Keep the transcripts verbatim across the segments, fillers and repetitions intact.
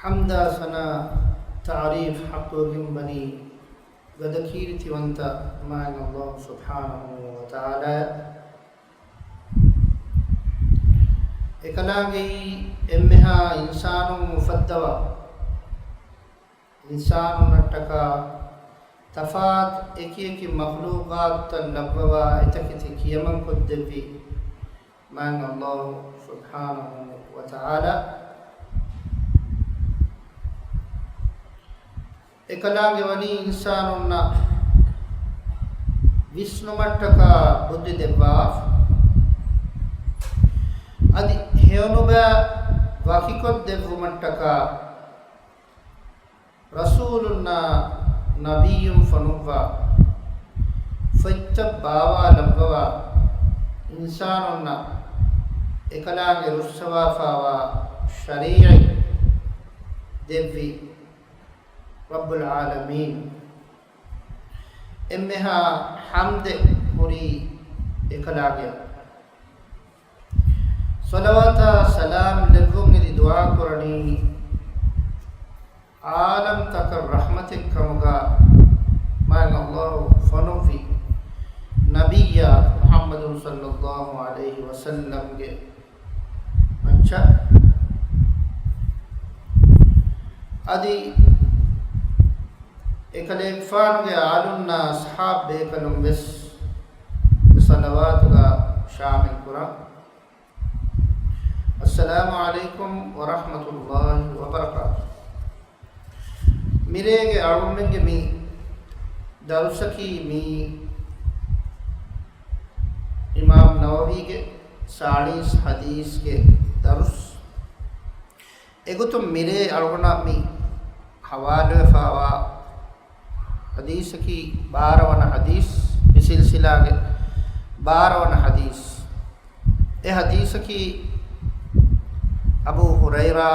ޙަމްދާ ސަނާ ތަޢުރީފް ޙައްޤުވެގެންވަނީ ގަދަކީރިތިވަންތަ މާތް ﷲ ސުބްޙާނަހޫ ވަތަޢާލާއަށް. އެކަލާނގެއީ އެންމެހާ އިންސާނުން އުފައްދަވާ، އިންސާނުންނަށްޓަކާ ތަފާތު އެކިއެކި މަޚްލޫޤާތުތައް ލައްވަވާ އެތަކެތި ކިޔަމަންކޮށްދެއްވި މާތް ﷲ ސުބްޙާނަހޫ ވަތަޢާލާ. އެކަލާނގެ ވަނީ އިންސާނުންނަށް ވިސްނުމަށްޓަކާ ބުއްދި ދެއްވާފަ، އަދި ހެޔޮނުބައި ވަކިކޮށްދެއްވުމަށްޓަކާ ރަސޫލުންނާ ނަބިއްޔުން ފޮނުއްވާ، ފޮތްތައް ބާވާލައްވަވާ، އިންސާނުންނަށް އެކަލާނގެ ރުއްސަވާފާވާ ޝަރީޢަތް ދެއްވި ރައްބުލް ޢާލަމީން. އެންމެހާ ޙަމްދެއް ހުރީ އެކަލާނގެއަށް. ޞަލަވާތާ ސަލާމް ލެއްވުން އެދި ދުޢާ ކުރަނީ، ޢާލަމްތަކަށް ރަޙްމަތެއް ކަމުގަ މާތް ﷲ ފޮނުއްވި ނަބިއްޔާ މުޙައްމަދު ޞައްލައްލާހު ޢަލައިހި ވަސައްލަމްގެ މައްޗަށް، އަދި އެކަލޭގެފާނުގެ އާލުންނާ އަޞްޙާބު ބޭކަލުން ވެސް އެ ޞަލަވާތުގަ ޝާމިލް ކުރަން. އައްސަލާމު ޢަލައިކުމް ވަރަޙްމަތުﷲ ވަބަރަކާތު. މިރޭގެ އަޅުގަނޑުމެންގެ މި ދަރުސަކީ މީ އިމާމް ނަވަވީގެ ސާޅީސް ޙަދީޘްގެ ދަރުސް. އެގޮތުން މިރޭ އަޅުގަނޑަށް މި ޙަވާލުވެފާވާ ޙަދީޘަކީ ބާރަ ވަނަ ޙަދީޘް، މި ސިލްސިލާގެ ބާރަ ވަނަ ޙަދީޘް. އެ ޙަދީޘަކީ އަބޫ ހުރައިރާ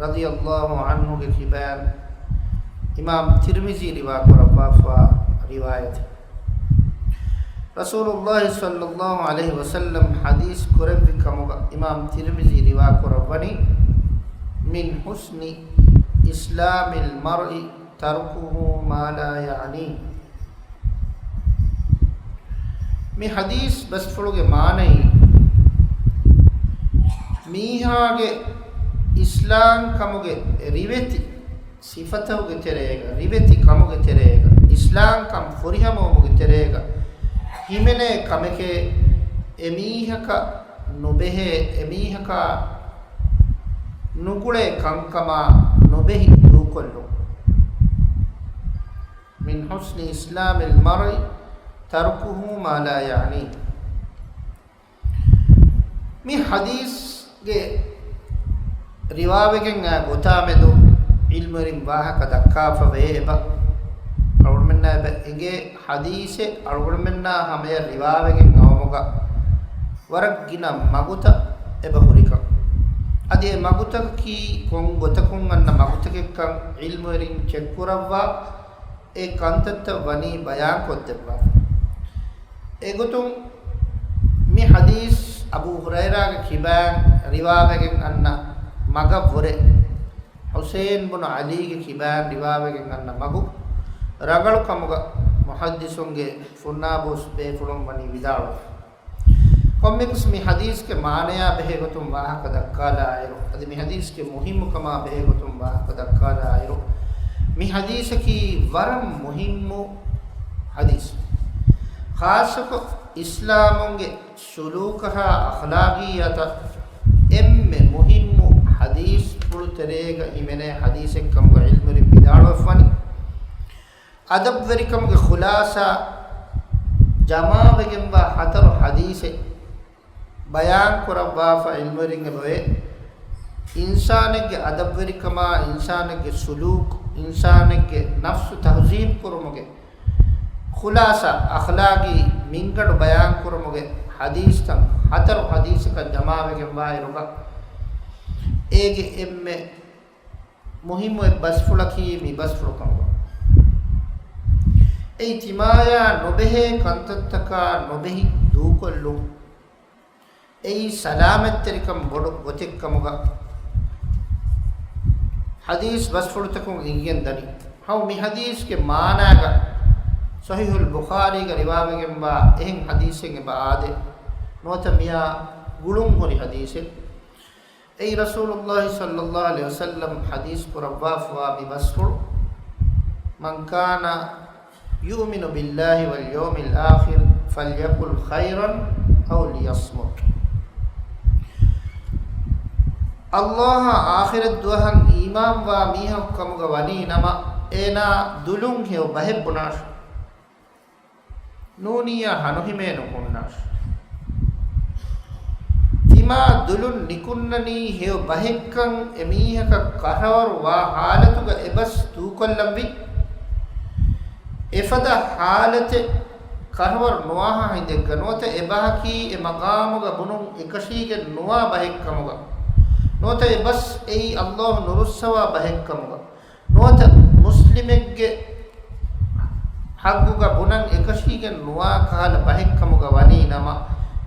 ރަޟިޔަﷲ ޢަންހުގެ ކިބައިން އިމާމް ތިރްމިޒީ ރިވާ ކުރައްވާފާ ރިވާޔަތެއް. ރަސޫލުﷲ ޞައްލައްލާހު ޢަލައިހި ވަސައްލަމް ޙަދީޘް ކުރެއްވި ކަމުގަ އިމާމް ތިރްމިޒީ ރިވާ ކުރައްވަނީ، من حسن إسلام المرء تركه ما لا يعنيه. މި ޙަދީޘް ބަސްފުޅުގެ މާނައީ، މީހާގެ އިސްލާމް ކަމުގެ ރިވެތި ސިފަތަކުގެ ތެރޭގަ، ރިވެތި ކަމުގެ ތެރޭގަ، އިސްލާމްކަން ފުރިހަމަވުމުގެ ތެރޭގަ ހިމެނޭ ކަމެކޭ، އެމީހަކަށް ނުބެހޭ، އެމީހަކާ ނުގުޅޭ ކަންކަމާ ނުބެހި ދޫކޮށްލުން. من حسن إسلام المرء تركه ما لا يعنيه. މި ޙަދީޘްގެ ރިވާވެގެން އާ ގޮތާމެދު ޢިލްމުވެރިން ވާހަކަ ދައްކާފަވޭ އެބަ. އަޅުގަނޑުމެންނާ އެބަ އެނގޭ ޙަދީޘެއް އަޅުގަނޑުމެންނާ ހަމަޔަށް ރިވާވެގެން އައުމުގަ ވަރަށް ގިނަ މަގުތައް އެބަ ހުރިކަން. އަދި އެ މަގުތަކަކީ ކޮން ގޮތަކުން އަންނަ މަގުތަކެއްކަން ޢިލްމުވެރިން ޗެކްކުރައްވާ، އެ ކަންތައްތައް ވަނީ ބަޔާންކޮށްދެއްވާފަ. އެގޮތުން މި ޙަދީޘް އަބޫ ހުރައިރާގެ ކިބައިން ރިވާވެގެން އަންނަ މަގަށްވުރެ، ޙުސައިން ބުނު ޢަލީގެ ކިބައިން ރިވާވެގެން އަންނަ މަގު ރަނގަޅު ކަމުގަ މުޙައްދިޘުންގެ ފުންނާބޯސް ބޭފުޅުން ވަނީ ވިދާޅުވެފަ. ކޮންމެއަކަސް މި ޙަދީޘްގެ މާނަޔާ ބެހޭގޮތުން ވާހަކަ ދައްކާލާއިރު، އަދި މި ޙަދީޘްގެ މުހިއްމުކަމާ ބެހޭގޮތުން ވާހަކަ ދައްކާލާއިރު، މި ޙަދީޘަކީ ވަރަށް މުހިއްމު ޙަދީޘެއް. ޚާއްޞަކޮށް އިސްލާމުންގެ ސުލޫކަށާ އަޚްލާގިއްޔާތަށް އެންމެ މުހިއްމު ޙަދީޘްފުޅު ތެރޭގަ ހިމެނޭ ޙަދީޘެއް ކަމުގަ ޢިލްމުވެރިން ވިދާޅުވެފަވަނީ. އަދަބުވެރިކަމުގެ ޚުލާޞާ ޖަމާވެގެންވާ ހަތަރު ޙަދީޘެއް ބަޔާންކުރައްވާފަ ޢިލްމުވެރިން އެބަވޭ. އިންސާނެއްގެ އަދަބުވެރިކަމާ، އިންސާނެއްގެ ސުލޫކު، އިންސާނެއްގެ ނަފްސު ތަހްޒީބު ކުރުމުގެ ޚުލާޞާ، އަޚްލާގީ މިންގަނޑު ބަޔާންކުރުމުގެ ޙަދީޘްތައް ހަތަރު ޙަދީޘަކަށް ޖަމާވެގެންވާއިރުގަ، އޭގެ އެންމެ މުހިއްމު އެއް ބަސްފުޅަކީ މި ބަސްފުޅު ކަމުގަ. އެއީ ތިމާޔާ ނުބެހޭ ކަންތައްތަކާ ނުބެހި ދޫކޮށްލުން. އެއީ ސަލާމަތްތެރިކަން ބޮޑު ގޮތެއް ކަމުގަ ޙަދީޘް ބަސްފުޅުތަކުން އެނގިގެން ދަނީ. ހަމަ މި ޙަދީޘްގެ މާނާގަ ޞަޙީޙުލް ބުޚާރީގަ ރިވާވެގެންވާ އެހެން ޙަދީޘެއް އެބަ އާދޭ. ނުވަތަ މިއާ ގުޅުން ހުރި ޙަދީޘެއް. އެއީ ރަސޫލުﷲ ޞައްލަﷲ ޢަލައިހި ވަސައްލަމް ޙަދީޘް ކުރައްވާފަވާ މި ބަސްފުޅު، "من كان يؤمن بالله واليوم الآخر فليقل خيرا أو ليصمت." ﷲ އާ އާޚިރަތް ދުވަހަށް އީމާންވާ މީހަކު ކަމުގަ ވަނީ ނަމަ، އޭނާ ދުލުން ހެޔޮ ބަހެއް ބުނާށި. ނޫނިއްޔާ ހަނުހިމޭނުން ހުންނާށި. ތިމާ ދުލުން ނިކުންނަނީ ހެޔޮ ބަހެއްކަން އެމީހަކަށް ކަށަވަރު ވާ ޙާލަތުގަ އެބަސް ދޫކޮށްލަންވީ. އެފަދަ ޙާލަތެއް ކަށަވަރު ނުވާހާ ހިނދެއްގަ ނުވަތަ އެބަހަކީ އެ މަގާމުގަ ބުނުން އެކަށީގެން ނުވާ ބަހެއްކަމުގަ ނުވަތަ އެބަސް އެއީ ﷲ ނުރުއްސަވާ ބަހެއްކަމުގަ ނުވަތަ މުސްލިމެއްގެ ޙައްޤުގަ ބުނަން އެކަށީގެން ނުވާ ކަހަލަ ބަހެއްކަމުގަ ވަނީ ނަމަ،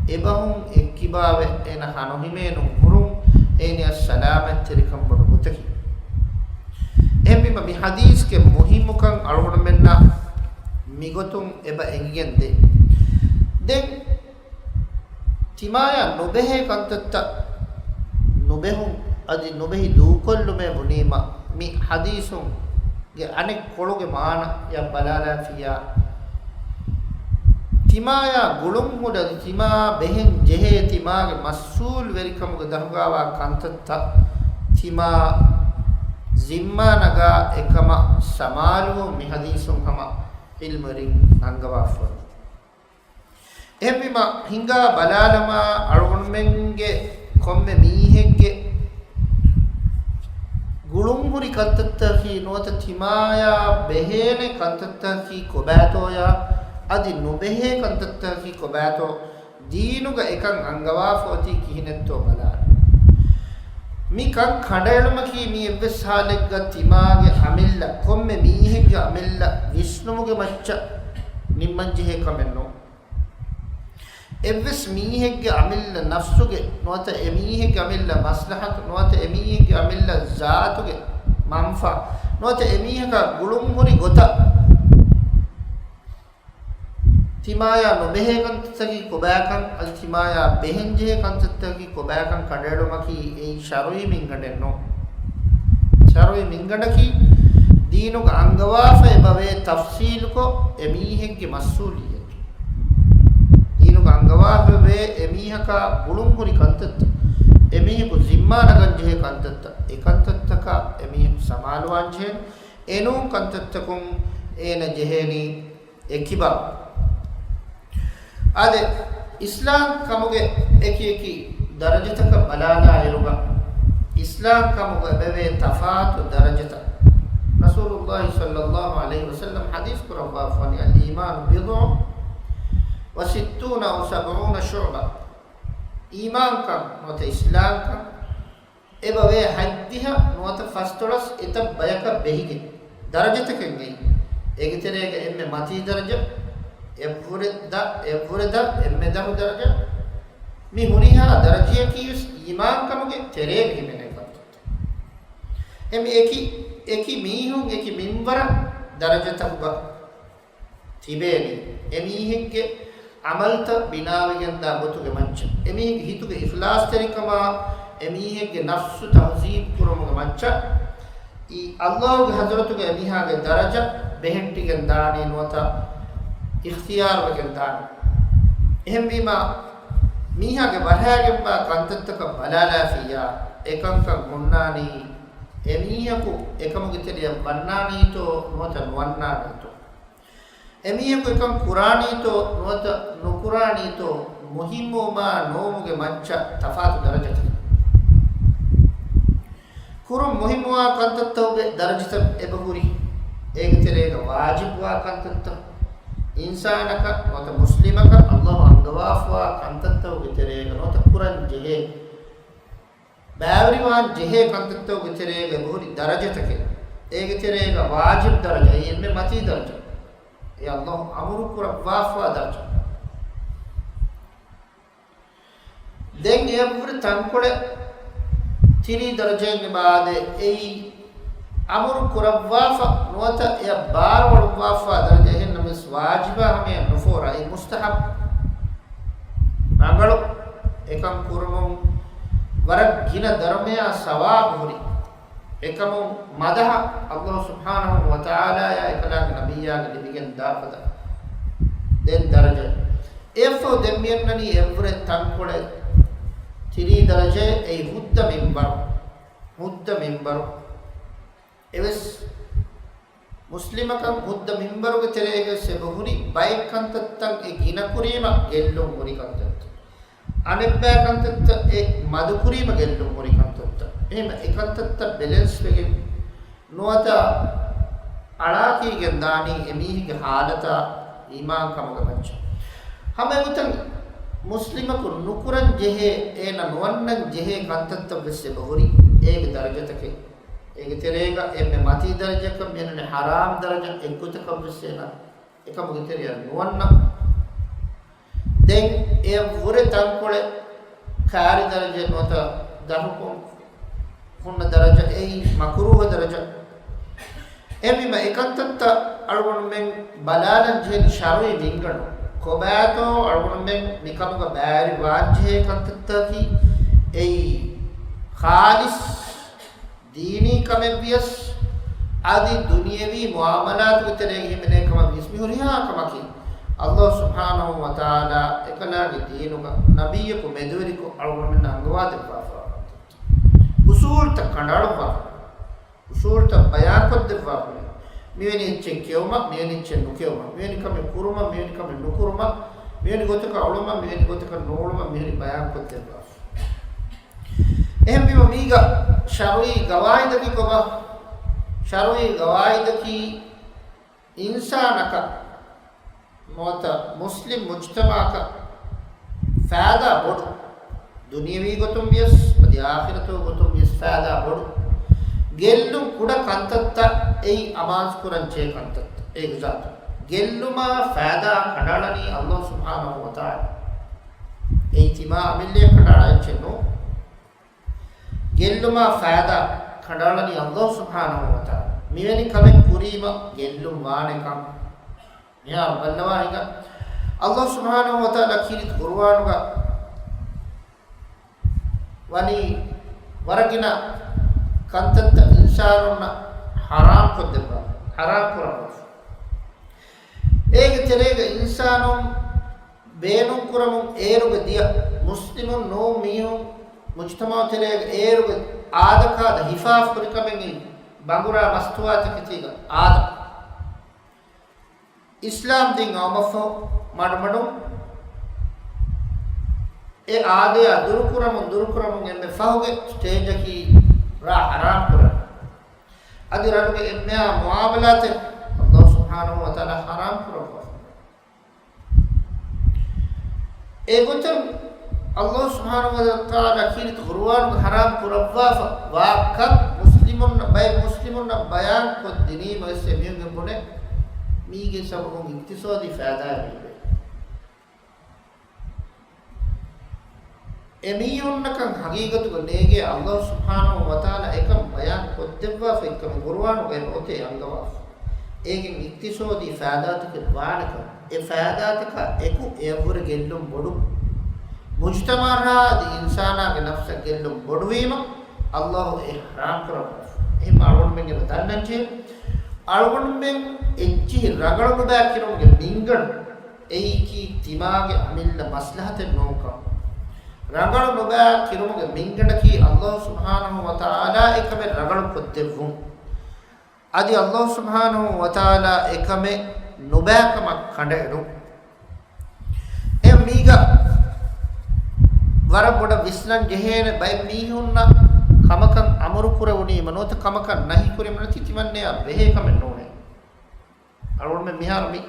އެބަހުން އެއްކިބާވެ އޭނަ ހަނުހިމޭނުން ހުރުން އޭނަޔަށް ސަލާމަތްތެރިކަން ބޮޑު ގޮތަކީ. އެހެންވީމަ މި ޙަދީޘްގެ މުހިއްމުކަން އަޅުގަނޑުމެންނަށް މިގޮތުން އެބަ އެނގިގެން ދޭ. ދެން ތިމާޔާ ނުބެހޭ ކަންތައްތައް ނުބެހުން އަދި ނުބެހި ދޫކޮށްލުމޭ ބުނީމަ، މި ޙަދީޘުންގެ އަނެއްކޮޅުގެ މާނަޔަށް ބަލާލާފިއްޔާ، ތިމާޔާ ގުޅުން ހުރި އަދި ތިމާ ބެހެން ޖެހޭ ތިމާގެ މަސްއޫލްވެރިކަމުގެ ދަށުގާވާ ކަންތައްތައް ތިމާ ޒިންމާ ނަގާ އެކަމަށް ސަމާލުވުން މި ޙަދީޘުން ހަމަ ޢިލްމުވެރިން އަންގަވާފަ ވަނީ. އެހެންވީމަ، ހިނގާ ބަލާލަމާ، އަޅުގަނޑުމެންގެ ކޮންމެ މީހެއްގެ ގުޅުންހުރި ކަންތައްތަކަކީ ނުވަތަ ތިމާޔާ ބެހޭނެ ކަންތައްތަކަކީ ކޮބާތޯޔާ، އަދި ނުބެހޭ ކަންތައްތަކަކީ ކޮބާތޯ، ދީނުގަ އެކަން އަންގަވާފަ އޮތީ ކިހިނެއްތޯ ބަލާން. މި ކަން ކަނޑައެޅުމަކީ މީ އެއްވެސް ހާލެއްގަ ތިމާގެ އަމިއްލަ، ކޮންމެ މީހެއްގެ އަމިއްލަ ވިސްނުމުގެ މައްޗަށް ނިންމަންޖެހޭ ކަމެއް ނޫން. އެއްވެސް މީހެއްގެ އަމިއްލަ ނަފްސުގެ ނުވަތަ އެމީހެއްގެ އަމިއްލަ މަސްލަހަތު ނުވަތަ އެމީހެއްގެ އަމިއްލަ ޒާތުގެ މަންފާ ނުވަތަ އެމީހަކާ ގުޅުންހުރި ގޮތަށް ތިމާޔާ ނުބެހޭ ކަންތައްތަކަކީ ކޮބާކަން، އަދި ތިމާޔާ ބެހެންޖެހޭ ކަންތައްތަކަކީ ކޮބާކަން ކަނޑައެޅުމަކީ އެއީ ޝަރުޢީ މިންގަނޑެއް ނޫން. ޝަރުޢީ މިންގަނޑަކީ ދީނުގަ އަންގަވާފަ އެބަވޭ ތަފްޞީލުކޮށް، އެމީހެއްގެ މަސްއޫލިއްޔަތު. ދީނުގަ އަންގަވާފަވޭ އެމީހަކާ ގުޅުންހުރި ކަންތައްތައް، އެމީހަކު ޒިންމާ ނަގަންޖެހޭ ކަންތައްތައް، އެކަންތައްތަކާ އެމީހަކު ސަމާލުވާންޖެހޭނެ. އެނޫން ކަންތައްތަކުން އޭނަ ޖެހޭނީ އެކިބާ. އާދެ، އިސްލާމް ކަމުގެ އެކި އެކި ދަރަޖަތަކަށް ބަލާލާއިރުގަ، އިސްލާމް ކަމުގަ އެބަވޭ ތަފާތު ދަރަޖަތައް. ރަސޫލުﷲ ޞައްލަﷲ ޢަލައިހި ވަސައްލަމް ޙަދީޘް ކުރައްވާފަވަނީ، "الإيمان بضع وستون أو سبعون شعبة." އީމާންކަން ނުވަތަ އިސްލާމްކަން އެބަވޭ ހަތްދިހަ ނުވަތަ ފަސްދޮޅަސް އެތައް ބަޔަކަށް ބެހިގެން ދަރަޖަތަކެއް އެއީ. އޭގެ ތެރޭގަ އެންމެ މަތީ ދަރަޖަ، އެއްވުރެ ދަ، އެއްވުރެ ދަ، އެންމެ ދަށު ދަރަޖަ، މި ހުރިހާ ދަރަޖަޔަކީވެސް އީމާންކަމުގެ ތެރޭގަ ހިމެނޭ ކަންތައްތައް. އެމް އެކި، އެކި މީހުން އެކި މިންވަރަށް ދަރަޖަތަކުގަ ތިބޭނީ އެމީހެއްގެ ޢަމަލްތައް ބިނާވެގެންދާ ގޮތުގެ މައްޗަށް، އެމީހެއްގެ ހިތުގެ އިޚްލާޞްތެރިކަމާ، އެމީހެއްގެ ނަފްސު ތަހުޒީބު ކުރުމުގެ މައްޗަށް، އީ ﷲގެ ޙަޟްރަތުގަ އެމީހާގެ ދަރަޖަ ބެހެއްޓިގެން ދާނީ ނުވަތަ އިޚްތިޔާރުވެގެން ދާނީ. އެހެންވީމާ، މީހާގެ ވަޑައިގެންވާ ކަންތައްތަކަށް ބަލާލާފިއްޔާ، އެކަންކަން ހުންނާނީ އެމީހަކު އެކަމުގެ ތެރެޔަށް ވަންނާނީތޯ ނުވަތަ ނުވަންނާނީތޯ؟ އެމީހަކު އެކަން ކުރާނީތޯ ނުވަތަ ނުކުރާނީތޯ މުހިއްމުވުމާ ނުވުމުގެ މައްޗަށް ތަފާތު ދަރަޖަތަކެއް. ކުރުން މުހިއްމުވާ ކަންތައްތަކުގެ ދަރަޖަތައް އެބަހުރި، އޭގެ ތެރޭގަ ވާޖިބުވާ ކަންތައްތައް، އިންސާނަކަށް ނުވަތަ މުސްލިމަކަށް ﷲ އަންގަވާފަވާ ކަންތައްތަކުގެ ތެރޭގަ ނުވަތަ ކުރަން ޖެހޭ، ބައިވެރިވާން ޖެހޭ ކަންތައްތަކުގެ ތެރޭގަ އެބަހުރި ދަރަޖަތަކެއް. އޭގެ ތެރޭގަ ވާޖިބު ދަރަޖަ، އެއީ އެންމެ މަތީ ދަރަޖަ. އެ ﷲ އަމުރު ކުރައްވާފަވާ ދަރަޖަ. ދެން އެއަށްވުރެ ތަންކޮޅެއް ތިނީ ދަރަޖައިން އެބަ އާދޭ، އެއީ އަމުރު ކުރައްވާފަ ނުވަތަ އެއަށް ބާރުއަޅުއްވާފާ ދަރަޖަ، އެހެންނަމަވެސް ވާޖިބާ ހަމަޔަށް ނުފޯރާ. އެއީ މުސްތަހައްބު. ރަނގަޅު އެކަން ކުރުމުން ވަރަށް ގިނަ ދަރުމަޔާ ސަވާބު ހުރި. އެކަމުން މަދަހަ އައްލާހު ސުބްޙާނަހޫ ވަތަޢާލާޔާ އެކަލާނގެ ނަބިއްޔާގެ ލިބިގެން ދާފަދަ ދެން ދަރަޖަ. އެއަށްފަހު ދެން މިއަންނަނީ އެއްވުރެ ތަންކޮޅެއް ތިރީ ދަރަޖައެއް. އެއީ ހުއްދަ މިންބަރު. ހުއްދަ މިންބަރު. އެވެސް މުސްލިމަކަށް ހުއްދަ މިންބަރުގެ ތެރޭގަ އެބަހުރި ބައެއް ކަންތައްތައް އެ ގިނަ ކުރީމަ ގެއްލުން ހުރި ކަންތައްތައް. އަނެއްބައި ކަންތައްތައް އެ މަދުކުރީމަ ގެއްލުން ހުރި ކަންތައްތައް. އެހެން އެ ކަންތައްތައް ބެލެންސް ވެގެން ނުވަތަ އަޅާކީގެން ދާނީ އެމީހެއްގެ ހާލަތާ އީމާން ކަމުގެ މައްޗަށް. ހަމަ އެގޮތަށް މުސްލިމަކު ނުކުރަން ޖެހޭ، އޭނަ ނުވަންނަން ޖެހޭ ކަންތައްތައް ވެސް އެބަހުރި އޭގެ ދަރަޖަތަކެއް. އޭގެ ތެރޭގަ އެންމެ މަތީ ދަރަޖައަކަށް މިއަންނަނީ ޙަރާމް ދަރަޖަ އެއްގޮތަކަށް ވެސް އޭނަ އެކަމުގެ ތެރެއަށް ނުވަންނަ. ދެން އެއަށްވުރެ ތަންކޮޅެއް ކާރި ދަރަޖަ ނުވަތަ ދަށުކޮށް ހުންނަ ދަރަޖަ، އެއީ މަކުރޫހަ ދަރަޖަ. އެހެންވީމަ އެކަންތައްތައް އަޅުގަނޑުމެން ބަލާލަން ޖެހެނީ ޝަރުޢީ މިންގަނޑު. ކޮބާތޯ އަޅުގަނޑުމެން މިކަމުގަ ބައިވެރިވާން ޖެހޭ ކަންތައްތަކީ އެއީ ޚާލިޞް ދީނީ ކަމެއްވިޔަސް، އަދި ދުނިޔެވީ މުޢާމަލާތުގެ ތެރޭގަ ހިމެނޭ ކަމަށްވިޔަސް، މި ހުރިހާ ކަމަކީ އައްލާހު ސުބްޙާނަހޫ ވަތަޢާލާ އެކަލާނގެ ދީނުގަ ނަބިއްޔަކު މެދުވެރިކޮށް އަޅުގަނޑުމެންނަށް އަންގަވާދެއްވާފަ، އުޞޫލުތައް ކަނޑައަޅުއްވާފަ، އުޞޫލުތައް ބަޔާންކޮށްދެއްވާފަ. މިވެނި އެއްޗެއް ކެއުމަށް، މިވެނި އެއްޗެއް ނުކެއުމަށް، މިވެނި ކަމެއް ކުރުމަށް، މިވެނި ކަމެއް ނުކުރުމަށް، މިވެނި ގޮތަކަށް އުޅުމަށް، މިވެނި ގޮތަކަށް ނުއުޅުމަށް، މިހުރި ބަޔާންކޮށްދެއްވާފަ. އެހެންވީމަ މީގަ ޝަރުޢީ ގަވާއިދަކީ ކޮބާ؟ ޝަރުޢީ ގަވާއިދަކީ އިންސާނަކަށް ނުވަތަ މުސްލިމް މުޖްތަމަޢަކަށް ފައިދާ ބޮޑު. ދުނިޔެވީ ގޮތުން ވިޔަސް، އަދި އާޚިރަތު ގޮތުން ވިޔަސް ފައިދާ ބޮޑު. ގެއްލުން ކުޑަ ކަންތައްތައް އެއީ އަމާޒުކުރަން ޖެހޭ ކަންތައްތައް. އޭގެ ޒާތު. ގެއްލުމާ ފައިދާ ކަނޑައަޅަނީ އައްލާހު ސުބްޙާނަހޫ ވަތަޢާލާ. އެއީ ތިމާ އަމިއްލަޔަށް ކަނޑައަޅާ އެއްޗެއް ނޫން. ގެއްލުމާ ފައިދާ ކަނޑައަޅަނީ އައްލާހު ސުބްޙާނަހޫ ވަތަޢާލާ. މިވެނި ކަމެއް ކުރީމަ ގެއްލުން ވާނެކަން. މިހާރު ބައްލަވާ ހިނގާ. އައްލާހު ސުބްޙާނަހޫ ވަތަޢާލާ ކީރިތި ޤުރުއާނުގަ ވަނީ ވަރަށް ގިނަ ކަންތައްތައް އިންސާނުންނަށް ޙަރާމް ކޮށްދެއްވާ، ޙަރާމް ކުރައްވާފަ. އޭގެ ތެރޭގަ އިންސާނުން ބޭނުން ކުރަމުން އޭރުގެ ދިޔަ މުސްލިމުން ނޫން މީހުން މުޖްތަމަޢު ތެރޭގަ އޭރުގެ އާދަކާދަ ހިފާފަ ކުރި ކަމެއް އެއީ ބަނގުރާ މަސްތުވާތަކެތީގަ އާދަ. އިސްލާމް ދީން އައުމަށްފަހު މަޑުމަޑުން އެ އާދަޔާ ދުރުކުރަމުން، ދުރުކުރަމުން އެންމެ ފަހުގެ ސްޓޭޖަކީ ރާ ޙަރާމް ކުރަން. އަދި ރަނުގެ އެންމެހާ މުޢާމަލާތެއް އައްލާހު ސުބްޙާނަހޫ ވަތަޢާލާ ޙަރާމް ކުރައްވާފަ. އެގޮތުން އައްލާހު ސުބްޙާނަހޫ ވަތަޢާލާ ކީރިތި ޤުރުއާނުގަ ޙަރާމް ކުރައްވާފަ ވާކަން މުސްލިމުންނަށް، ބައެއް މުސްލިމުންނަށް ބަޔާން ކޮށްދިނީމަ ވެސް އެމީހުންގެ ބުނެ މީގެ ސަބަބުން އިޤްތިޞާދީ ފައިދާއެއް ލިބޭ. އެމީހުންނަކަށް ޙަޤީޤަތުގަ ނޭގޭ އައްލާހު ސުބްޙާނަހޫ ވަތަޢާލާ އެކަން ބަޔާން ކޮށްދެއްވާފަ އެއްކަމެއް ޤުރުއާނުގައި ނުވަތަ އަންގަވާފަ. އޭގެން އިޤްތިޞާދީ ފައިދާތަކެއް ވާނެކަން، އެ ފައިދާތަކާ އެކު އެއަށްވުރެ ގެއްލުން ބޮޑު. މުޖްތަމަޢަށާ އަދި އިންސާނާގެ ނަފްސަށް ގެއްލުން ބޮޑުވީމަ، އައްލާހު އެ ޙަރާމް ކުރައްވާފަ. އެހެން އަޅުގަނޑުމެން އެބަ ދަންނަންޖެހޭ. އަޅުގަނޑުމެން އެއްޗިހި ރަނގަޅު ނުބައި ކިރުމުގެ މިންގަނޑު އެއީކީ ތިމާގެ އަމިއްލަ މަސްލަހަތެއް ނޫންކަން. ރަނގަޅު ނުބައި ކިރުމުގެ މިންގަނޑަކީ އައްލާހު ސުބްޙާނަހޫ ވަތަޢާލާ އެކަމެއް ރަނގަޅު ކޮށްދެއްވުން. އަދި އައްލާހު ސުބްޙާނަހޫ ވަތަޢާލާ އެކަމެއް ނުބައިކަމަށް ކަނޑައެޅުން. އެ މީގަ ވަރަށް ބޮޑަށް ވިސްނަން ޖެހޭނެ ބައެއް މީހުންނަށް ކަމަކަށް އަމުރު ކުރެވުނީމަ ނުވަތަ ކަމަކަށް ނަހީ ކުރީމަ ނަތީ ތިމަންނަޔާ ބެހޭ ކަމެއް ނޫނޭ. އަޅުގަނޑުމެން މިހާރު މި،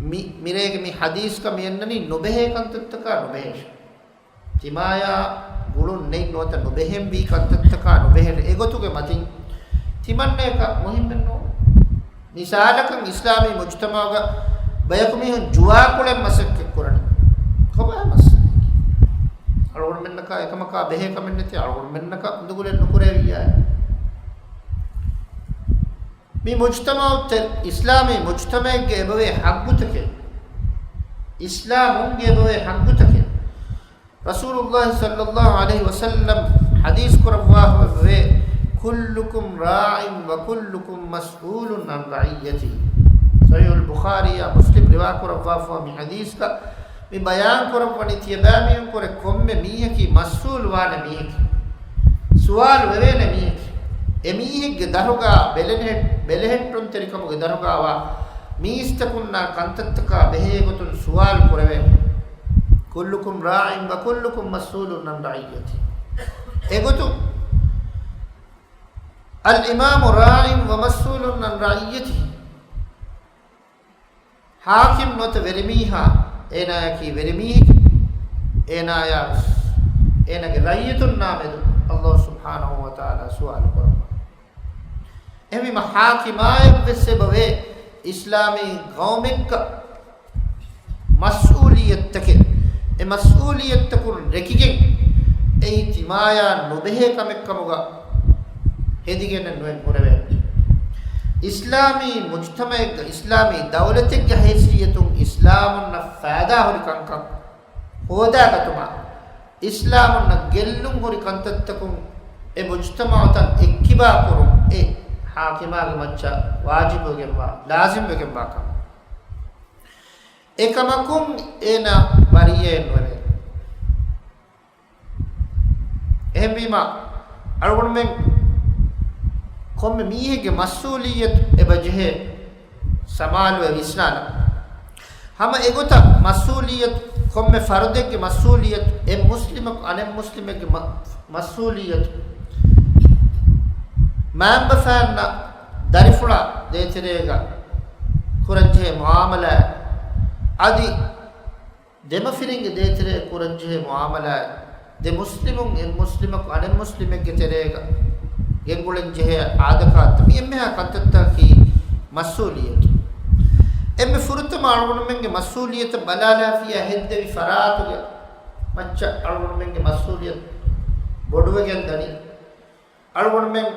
މި، މިރޭގެ މި ޙަދީޘްގަ މި އަންނަނީ ނުބެހޭ ކަންތައްތަކާ ނުބެހޭށޭ. ތިމާޔާ ގުޅުން ނެތް ނުވަތަ ނުބެހެންވީ ކަންތައްތަކާ ނުބެހޭށޭ. އެގޮތުގެ މަތިން ތިމަންނަޔަކަށް މުހިއްމެއް ނޫން. މިސާލަކަށް އިސްލާމީ މުޖްތަމަޢުގަ ބަޔަކު މީހުން ޖުވާކޮޅެއް މަސައްކަތް ކުރަނީ. ކޮބާ މައްސަލައެއް؟ އަޅުގަނޑުމެންނަކާ އެކަމަކާ ބެހޭ ކަމެއް ނެތޭ، އަޅުގަނޑުމެންނަކަށް އުނދަގުލެއް ނުކުރެވިއްޔާ. މި މުޖްތަމަޢު ތެ-، އިސްލާމީ މުޖްތަމަޢެއްގެ އެބަވޭ ޙައްޤުތަކެއް، އިސްލާމުންގެ އެބަވޭ ޙައްޤުތަކެއް. ރަސޫލުﷲ ޞައްލަﷲ ޢަލައިހި ވަސައްލަމް ޙަދީޘް ކުރައްވާފައިވޭ، "كلكم راع وكلكم مسؤول عن رعيته." ޞަޙީޙުލް ބުޚާރީއާ މުސްލިމް ރިވާކުރައްވާފައިވާ މި ޙަދީޘްގަ މި ބަޔާން ކުރައްވަނީ، ތިޔަބައިމީހުންކުރެ ކޮންމެ މީހަކީ މަސްއޫލު ވާނެ މީހެކޭ. ސުވާލު ވެވޭނެ މީހެކޭ. އެ މީހެއްގެ ދަށުގަ ބެލެހެ-، ބެލެހެއްޓުންތެރިކަމުގެ ދަށުގަވާ މީސްތަކުންނާ ކަންތައްތަކާ ބެހޭ ގޮތުން ސުވާލު ކުރެވޭނެ. "كلكم راع وكلكم مسؤول عن رعيته." އެގޮތުން، "الإمام راع ومسؤول عن رعيته." ޙާކިމް ނުވަތަ ވެރިމީހާ، އޭނާޔަކީ ވެރިމީހެކޭ. އޭނާޔާ ވެސް އޭނާގެ ރައްޔިތުންނާ މެދު ﷲ ސުބްޙާނަހޫ ވަތަޢާލާ ސުވާލު ކުރައްވާ. އެހެންވީމަ ޙާކިމާޔަށް ވެސް އެބަވޭ އިސްލާމީ ޤައުމެއްގަ މަސްއޫލިއްޔަތުތަކެއް. އެ މަސްއޫލިއްޔަތުތަކުން ރެކިގެން އެއީ ތިމާޔާ ނުބެހޭ ކަމެއްކަމުގަ ހެދިގެން ނުއެއް ހުރެވޭ. އިސްލާމީ މުޖްތަމަޢެއްގަ، އިސްލާމީ ދައުލަތެއްގެ ހައިސިއްޔަތުން އިސްލާމުންނަށް ފައިދާހުރި ކަންކަން ހޯދާގަތުމަށް، އިސްލާމުންނަށް ގެއްލުން ހުރި ކަންތައްތަކުން އެ މުޖްތަމަޢުތައް އެއްކިބާކުރުން އެ ޙާކިމާގެ މައްޗަށް ވާޖިބުވެގެންވާ، ލާޒިމްވެގެންވާ ކަމެއް. އެކަމަކުން އޭނާ ބަރީއެއް ނުވެވޭ. އެހެންވީމަ، އަޅުގަނޑުމެން ކޮންމެ މީހެއްގެ މަސްއޫލިއްޔަތު އެބަޖެހޭ ސަމާލުވެ ވިސްނާލަން. ހަމަ އެގޮތަށް މަސްއޫލިއްޔަތު، ކޮންމެ ފަރުދެއްގެ މަސްއޫލިއްޔަތު، އެއް މުސްލިމަކު އަނެއް މުސްލިމެއްގެ މަ-، މަސްއޫލިއްޔަތު، މައިންބަފައިންނަށް ދަރިފުޅާ ދޭތެރޭގަ ކުރަންޖެހޭ މުޢާމަލާތް، އަދި ދެމަފިރިންގެ ދޭތެރޭ ކުރަންޖެހޭ މުޢާމަލާތް، ދެ މުސްލިމުން އެއް މުސްލިމަކު އަނެއް މުސްލިމެއްގެ ތެރޭގަ ގެންގުޅެންޖެހޭ އާދަކާތައް، މި އެންމެހާ ކަންތައްތަކަކީ މަސްއޫލިއްޔަތު. އެންމެ ފުރަތަމަ އަޅުގަނޑުމެންގެ މަސްއޫލިއްޔަތަށް ބަލާލާފިޔާ ހެއްދެވި ފަރާތުގެ މައްޗަށް އަޅުގަނޑުމެންގެ މަސްއޫލިއްޔަތު ބޮޑުވެގެން ދަނީ. އަޅުގަނޑުމެން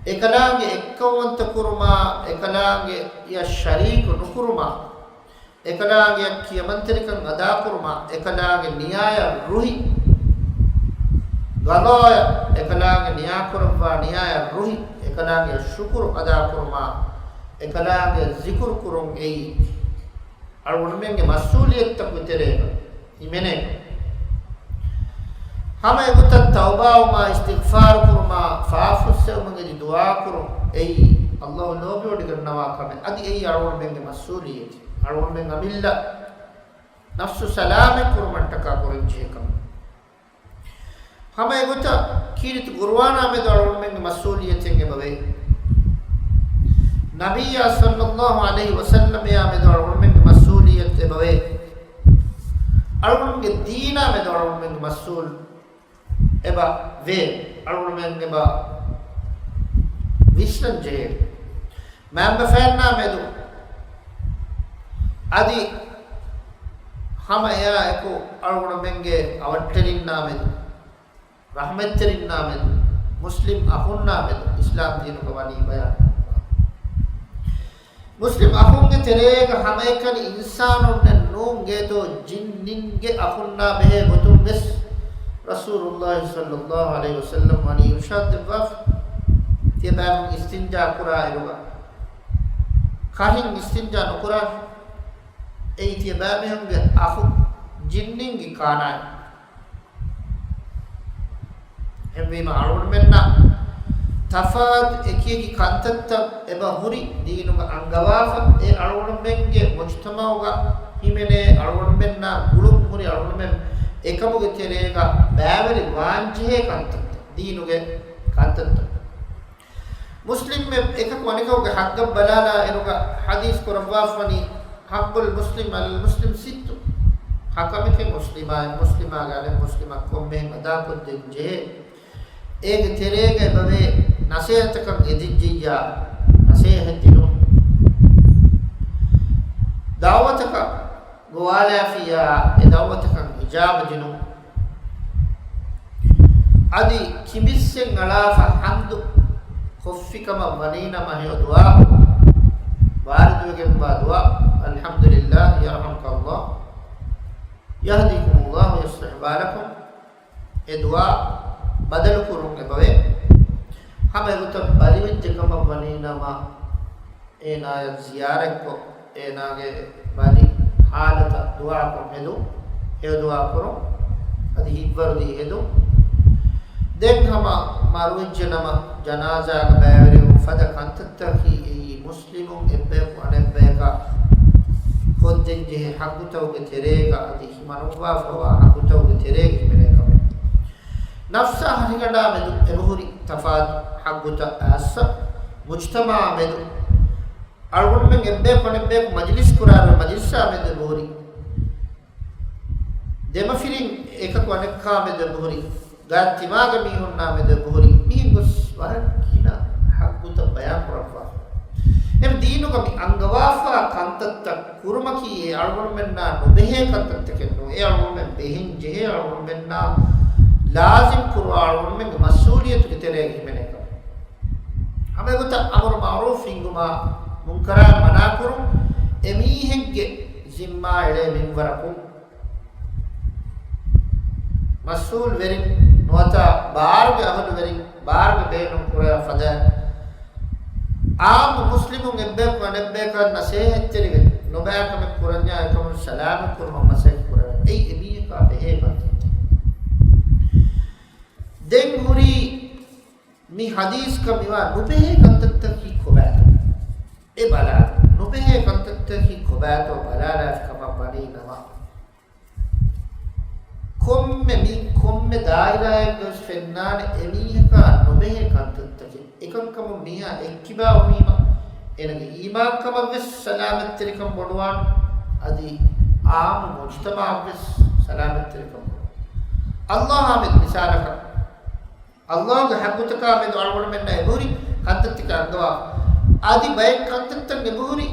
އެކަލާނގެ އެއްކައުވަންތަ ކުރުމާ، އެކަލާނގެއަށް ޝަރީކު ނުކުރުމާ، އެކަލާނގެއަށް ކިޔަމަންތެރިކަން އަދާކުރުމާ، އެކަލާނގެ ނިޔާޔަށް ރުހި ގަޟާޔަށް، އެކަލާނގެ ނިޔާކުރައްވާ ނިޔާޔަށް ރުހި އެކަލާނގެއަށް ޝުކުރު އަދާކުރުމާ، އެކަލާނގެއަށް ޒިކުރު ކުރުން އެއީ އަޅުގަނޑުމެންގެ މަސްއޫލިއްޔަތުތަކުގެ ތެރޭގަ ހިމެނޭ. ހަމަ އެގޮތަށް ތައުބާވުމާ، އިސްތިޣްފާރު ކުރުމާ، ފާފަ ފުއްސެވުމަށް އެދި ދުޢާ ކުރުން އެއީ ﷲ ލޯބިވޮޑިގަންނަވާ ކަމެއް. އަދި އެއީ އަޅުގަނޑުމެންގެ މަސްއޫލިއްޔަތެއް. އަޅުގަނޑުމެން އަމިއްލަ ނަފްސު ސަލާމަތް ކުރުމަށްޓަކާ ކުރަންޖެހޭ ކަމެއް. ހަމަ އެގޮތަށް ކީރިތި ޤުރުއާނާ މެދު އަޅުގަނޑުމެންގެ މަސްއޫލިއްޔަތެއް އެބަވޭ. ނަބިއްޔާ ޞައްލަﷲ ޢަލައިހި ވަސައްލަމައާ މެދު އަޅުގަނޑުމެންގެ މަސްއޫލިއްޔަތު އެބަވޭ. އަޅުގަނޑުމެންގެ ދީނާ މެދު އަޅުގަނޑުމެންގެ މަސްއޫލު އެބަ ވޭ. އަޅުގަނޑުމެން އެބަ ވިސްނަން ޖެހޭ. މައިންބަފައިންނާ މެދު އަދި ހަމަ އެއާ އެކު އަޅުގަނޑުމެންގެ އަވަށްޓެރިންނާ މެދު، ރަޙްމަތްތެރިންނާ މެދު، މުސްލިމް އަޚުންނާ މެދު އިސްލާމް ދީނުގަ ވަނީ ބަޔާން. މުސްލިމް އަޚުންގެ ތެރޭގަ ހަމައެކަނި އިންސާނުންނެއް ނޫން، އެއީތޯ ޖިންނިންގެ އަޚުންނާ ބެހޭ ގޮތުން ވެސް ރަސޫލުﷲ ޞައްލަﷲ ޢަލައިހި ވަސައްލަމް ވަނީ އިރުޝާދު ދެއްވާފަ. ތިޔަބައިމީހުން އިސްތިންޖާ ކުރާ އިރުގަ ކަށިން އިސްތިންޖާ ނުކުރާށޭ. އެއީ ތިޔަބައިމީހުންގެ އަޚު ޖިންނިންގެ ކާނާއެއް. އެހެންވީމަ އަޅުގަނޑުމެންނަށް ތަފާތު އެކިއެކި ކަންތައްތައް އެބަ ހުރި ދީނުގަ އަންގަވާފަ، އެ އަޅުގަނޑުމެންގެ މުޖްތަމަޢުގަ ހިމެނޭ އަޅުގަނޑުމެންނާ ގުޅުން ހުރި އަޅުގަނޑުމެން އެކަމުގެ ތެރޭގަ ބައިވެރި ވާންޖެހޭ ކަންތައްތައް، ދީނުގެ ކަންތައްތައް. މުސްލިމް އެކަކު އަނެކަކުގެ ޙައްޤަށް ބަލާލާ އިރުގަ ޙަދީޘް ކުރައްވާފަވަނީ، حق المسلم على المسلم ست. ޙަޤަށް މިކަން މުސްލިމާއި މުސްލިމާގެ އަނެއް މުސްލިމަށް ކޮންމެހެން އަދާކޮށްދޭން ޖެހޭ. އޭގެ ތެރޭގަ އެބަވޭ ނަޞޭޙަތަކަށް އެދިއްޖިއްޔާ ނަޞޭޙަތް ދިނުން. ދަޢުވަތަކަށް ގޮވާލާފިއްޔާ އެ ދަޢުވަތަކަށް އިޖާބަ ދިނުން. އަދި ކިބިއްސެއް އަޅާފަ ޙަމްދު ކޮށްފިކަމަށް ވަނީނަމަ ހެޔޮ ދުޢާ، ވާރިދުވެގެންވާ ދުޢާ، الحمد لله، يرحمك الله، يهديكم الله ويصلح بالكم، އެ ދުޢާ ބަދަލުކުރުން އެބަވޭ. ހަމަ އެގޮތަށް ބަލިވެއްޖެ ކަމަށް ވަނީނަމަ، އޭނާޔަށް ޒިޔާރަތްކޮށް، އޭނާގެ ބަލި ހާލަތަށް ދުޢާކޮށް ހެދުން، ހެޔޮ ދުޢާ ކުރުން، އަދި ހިތްވަރުދީ ހެދުން. ދެން ހަމަ މަރުވެއްޖެ ނަމަ، ޖަނާޒާގަ ބައިވެރިވުން ފަދަ ކަންތައްތަކީ އެއީ މުސްލިމުން އެއްބަޔަކު އަނެއްބަޔަކަށް ކޮށްދޭންޖެހޭ ޙައްޤުތަކުގެ ތެރޭގަ އަދި ހިމަނުއްވާފަވާ ޙައްޤުތަކުގެ ތެރޭގަ ހިމެނޭ ކަމެއް. ނަފްސާ ހަށިގަނޑާ މެދު އެބަހުރި ތަފާތު ޙައްޤުތައް އާއްސަ، މުޖްތަމަޢާ މެދު އަޅުގަނޑުމެން އެއްބަޔަކު އަނެއްބަޔަކު މަޖިލިސް ކުރާ މަޖިލިސްއާ މެދު އެބަހުރި، ދެމަފިރިން އެކަކު އަނެއްކާ މެދު އެބަހުރި، ގާތް ތިމާގެ މީހުންނާ މެދު އެބަހުރި، މިހެން ގޮސް ވަރަށް ގިނަ ޙައްޤުތައް ބަޔާން ކުރައްވާފަ. އެމް ދީނުގަ މި އަންގަވާފާ ކަންތައްތައް ކުރުމަކީ އެ އަޅުގަނޑުމެންނާ ނުބެހޭ ކަންތައްތަކެއް ނޫން. އެ އަޅުގަނޑުމެން ބެހެން ޖެހޭ އަޅުގަނޑުމެންނާ ލާޒިމް ކުރުވާ އަޅުގަނޑުމެންގެ މަސްއޫލިއްޔަތުގެ ތެރޭގަ ހިމެނޭ ކަމެއް. ހަމަ އެގޮތަށް އަމުރު މަޢުރޫފް ހިންގުމާ، މުންކަރާތް މަނާ ކުރުން، އެމީހެއްގެ ޒިންމާ އެޅޭ މިންވަރަކުން މަސްއޫލް ވެރިން ނުވަތަ ބާރުގެ އަހުލުވެރިން ބާރުގެ ބޭނުން ކުރެވޭ ފަދައިން، އާއްމު މުސްލިމުން އެއްބަޔަކު އަނެއްބަޔަކަށް ނަސޭހަތްތެރިވެ ނުބައި ކަމެއް ކުރަންޏާ އެކަމުން ސަލާމަތް ކުރުމަށް މަސައްކަތް ކުރެވޭ. އެއީ އެމީހަކާ ބެހޭ ކަންތައްތައް. ދެން ހުރީ މި ޙަދީޘްގަ މިވާ ނުބެހޭ ކަންތައްތަކީ ކޮބާތޯ؟ އެ ބަލާ، ނުބެހޭ ކަންތައްތަކީ ކޮބާތޯ ބަލާލާފި ކަމަށް ވަނީ ނަމަ، ކޮންމެ މި، ކޮންމެ ދާއިރާއެއްގަވެސް ފެންނާނެ އެމީހަކާ ނުބެހޭ ކަންތައްތަކެއް. އެކަންކަމުން މީހާ އެއްކިބާވުމީމަ، އޭނަގެ އީމާންކަމަށްވެސް ސަލާމަތްތެރިކަން ބޮޑުވާން، އަދި އާއްމު މުޖްތަމަޢަށްވެސް ސަލާމަތްތެރިކަން ބޮޑުވާން. އައްލާހާމެދު މިސާލަކަށް، އައްލާހުގެ ޙައްޤުތަކާ މެދު އަޅުގަނޑުމެންނަށް އެބަހުރި ކަންތައްތަކެއް އަންގަވާ. އަދި ބައެއް ކަންތައްތައް އެބަހުރި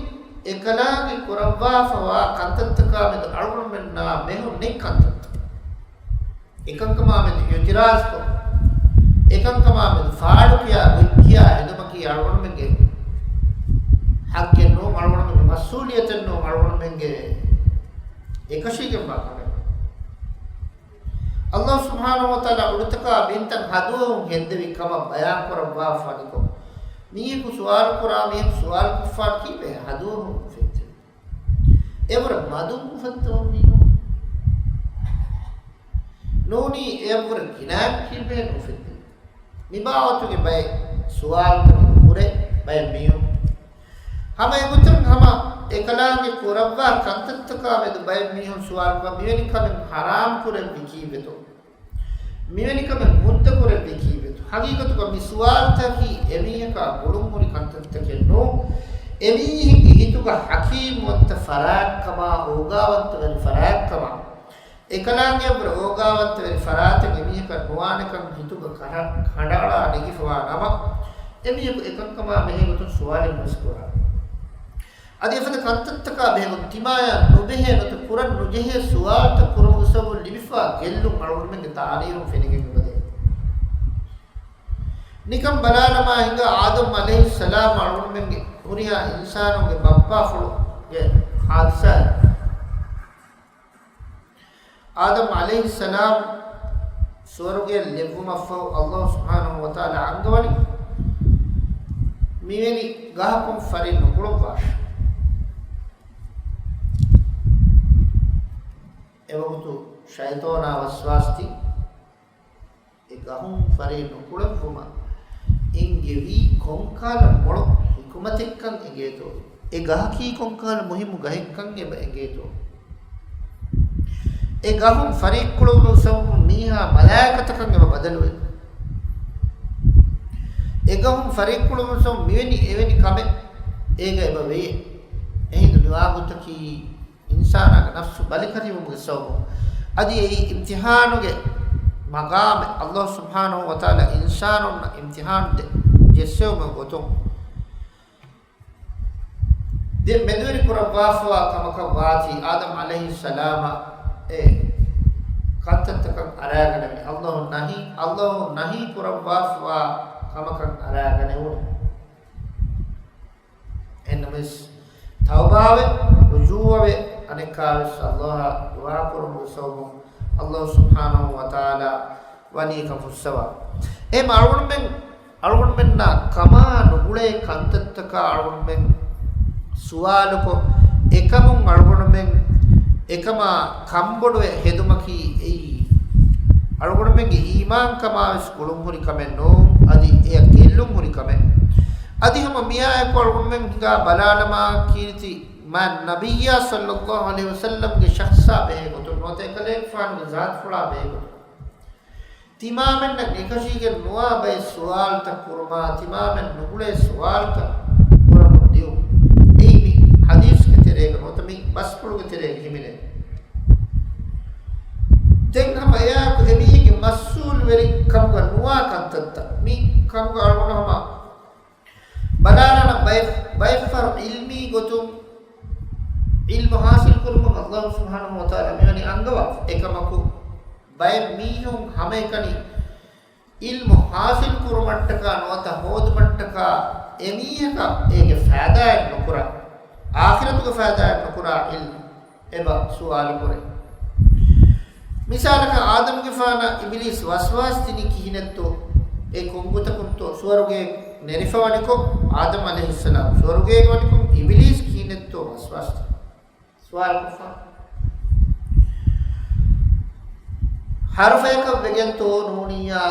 އެކަލާނގެ ކުރައްވާފަވާ ކަންތައްތަކާ މެދު އަޅުގަނޑުމެންނާ މެހު ނެތް ކަންތައްތައް. އެކަންކަމާ މެދު އިޢުތިރާޒުކޮށް، އެކަންކަމާ މެދު ފާޑުކިޔާ ގޮތްކިޔާ ހެދުމަކީ އަޅުގަނޑުމެންގެ ޙައްޤެއް ނޫން، އަޅުގަނޑުމެންގެ މަސްއޫލިއްޔަތެއް ނޫން، އަޅުގަނޑުމެންގެ އެކަށީގެންވާ ކަމެއް. އައްލާހު ސުބްޙާނަހު ވަތަޢާލާ އުޑުތަކާ ބިންތައް ހަދުވަހުން ހެއްދެވި ކަމަށް ބަޔާން ކުރައްވާފާނެކޮށް، މީހަކު ސުވާލު ކުރާ، މީހަކު ސުވާލު ކޮށްފާނެ ކީއްވެ؟ ހަދުވަހުން ހެއްދެވި. އެވަރަށް މަދުން އުފެއްދެވުން މީހުން ނޫނީ، އެއަށްވުރެ ގިނައިން ކީއްވެ ނުފެއްދެވި؟ މި ބާވަތުގެ ބައެއް ސުވާލުތަކެއް ހުރޭ ބައެއް މީހުން. ހަމަ އެގޮތުން ހަމަ އެކަލާނގެ ކުރައްވާ ކަންތައްތަކާ މެދު ބައެއް މީހުން ސުވާލުކޮށް، މިވެނި ކަމެއް ޙަރާމް ކުރެއްވި ކީއްވެތޯ؟ މިވެނި ކަމެއް ހުއްދަ ކުރެއްވި ކީއްވެތޯ؟ ހަގީގަތުގަ މި ސުވާލުތަކީ އެމީހަކާ ގުޅުންހުރި ކަންތައްތަކެއް ނޫން. އެމީހެއްގެ ހިތުގަ ޙަކީމްވަންތަ ފަރާތްކަމާ، އޯގާވަންތަވެރި ފަރާތްކަމާ، އެކަލާނގެއަށްވުރެ އޯގާވަންތަވެރި ފަރާތެއް އެމީހަކަށް ނުވާނެކަން ހިތުގަ ކަރަ-، ކަނޑައަޅާ ނެގިފަވާ ނަމަ، އެމީހަކު އެކަންކަމާ ބެހޭގޮތުން ސުވާލެއް ނުވެސް ކުރާނެ. އަދި އެފަދަ ކަންތައްތަކާ ބެހޭގޮތުން ތިމާޔާ ނުބެހޭ ނުވަތަ ކުރަން ނުޖެހޭ ސުވާލުތައް ކުރުމުގެ ސަބަބުން ލިބިފާ ގެއްލުން އަޅުގަނޑުމެންގެ ތާރީހުން ފެނިގެން އެބަދޭ. ނިކަން ބަލާލަމާ ހިނގާ އާދަމް ޢަލައިހިއްސަލާމް އަޅުގަނޑުމެންގެ ހުރިހާ އިންސާނުންގެ ބައްޕާފުޅުގެ ޙާދިސާއެއް. އާދަމް ޢަލައިހިއްސަލާމް ސުވަރުގެއަށް ލެއްވުމަށްފަހު، އައްލާހު ސުބްޙާނަހު ވަތަޢާލާ އަންގަވަނީ މިވެނި ގަހަކުން ފަރި ނުކުޅައްވާށޭ. އެވަގުތު ޝައިޠާނާ ވަސްވާސްދީ، އެ ގަހުން ފަރި ނުކުޅެއްވުމަށް އެންގެވީ ކޮންކަހަލަ މޮޅު ޙިކުމަތެއްކަން އެނގޭތޯ؟ އެ ގަހަކީ ކޮންކަހަލަ މުހިއްމު ގަހެއްކަން އެބަ އެނގޭތޯ؟ އެ ގަހުން ފަރިއްކުޅުއްވުމުގެ ސަބަބުން މީހާ މަލާއިކަތަކަށް އެބަ ބަދަލުވޭ. އެ ގަހުން ފަރިއްކުޅުއްވުމުގެ ސަބަބުން މިވެނި އެވެނި ކަމެއް އޭގަ އެބަ ވޭ. އެހިނދު މިވާގޮތަކީ އިންސާނާގެ ނަފްސު ބަލިކަށިވުމުގެ ސަބަބުން. އަދި އެއީ އިމްތިޙާނުގެ މަގާމެއް، އައްލާހު ސުބްޙާނަހު ވަތަޢާލާ އިންސާނުންނަށް އިމްތިޙާނު ދެ-، ޖެއްސެވުމުގެ ގޮތުން. ދެ މެދުވެރި ކުރައްވާފަވާ ކަމަކަށް ވާތީ، އާދަމް ޢަލައިހިއްސަލާމަށް އެ ކަންތައްތަކަށް އަރާގަނެވި އައްލާހު ނަހީ، އައްލާހު ނަހީ ކުރައްވާފަވާ ކަމަކަށް އަރާގަނެވުނު. އެހެންނަމަވެސް، ތައުބާވެ، ރުޖޫޢަވެ، އަނެއްކާވެސް ﷲ އަށް ދުޢާކުރުމުގެ ސަބަބުން ﷲ ސުބްޙާނަހޫ ވަތަޢާލާ ވަނީ ކަން ފުއްސަވާ. އެހެން އަޅުގަނޑުމެން، އަޅުގަނޑުމެންނާ ކަމާ ނުގުޅޭ ކަންތައްތަކާ އަޅުގަނޑުމެން ސުވާލުކޮށް، އެކަމުން އަޅުގަނޑުމެން އެކަމާ ކަންބޮޑުވެ ހެދުމަކީ އެއީ އަޅުގަނޑުމެންގެ އީމާންކަމާވެސް ގުޅުންހުރި ކަމެއް ނޫން، އަދި އެއަށް ގެއްލުން ހުރި ކަމެއް. އަދި ހަމަ މިއާއެކު އަޅުގަނޑުމެން ހިނގާ ބަލާލަމާ ކީރިތި މާތް ނަބިއްޔާ ޞައްލައްލާހު ޢަލައިހި ވަސައްލަމްގެ ޝަޚްޞާ ބެހޭ ގޮތުން ނުވަތަ އެކަލޭގެފާނުގެ ޒާތުފުޅާ ބެހޭ ގޮތުން. ތިމާމެންނަށް އެކަށީގެން ނުވާ ބައެއް ސުވާލުތައް ކުރުމާ، ތިމާމެން ނުގުޅޭ ސުވާލުތައް ކުރަމުން ދިޔުން. އެއީ މި ޙަދީޘްގެ ތެރޭގަ ނުވަތަ މި ބަސްފުޅުގެ ތެރޭގަ ހިމެނޭ. ދެން ހަމަ އެއާއެކު އެމީހެއްގެ މަސްއޫލުވެރި ކަމުގަ ނުވާ ކަންތައްތައް، މި ކަމުގަ އަޅުގަނޑު ހަމަ ބަލާލާނަން ބައެއް، ބައެއްފަހަރު ޢިލްމީ ގޮތުން ޢިލްމު ޙާޞިލް ކުރުމަށް ﷲ ސުބްޙާނަހޫ ވަތަޢާލާ މިވަނީ އަންގަވާފަ. އެކަމަކު ބައެއް މީހުން ހަމައެކަނި ޢިލްމު ޙާޞިލް ކުރުމަށްޓަކާ ނުވަތަ ހޯދުމަށްޓަކާ އެމީހަކަށް އޭގެ ފައިދާއެއް ނުކުރާ، އާޚިރަތުގެ ފައިދާއެއް ނުކުރާ ޢިލްމު އެބަ ސުވާލު ކުރޭ. މިސާލަކަށް، އާދަމްގެފާނަށް އިބިލީސް ވަސްވާސް ދިނީ ކިހިނެއްތޯ؟ އެ ކޮންގޮތަކުންތޯ ސުވަރުގެ ނެރިފަ ވަނިކޮށް، އާދަމް ޢަލައިހިއްސަލާމް ސުވަރުގޭގަ ވަނިކޮށް، އިބިލީސް ކިހިނެއްތޯ ވަސްވާސް ދިނީ؟ ސުވާލުކޮށްފަ. ހަރުފަޔަކަށް ވެގެންތޯ ނޫނިއްޔާ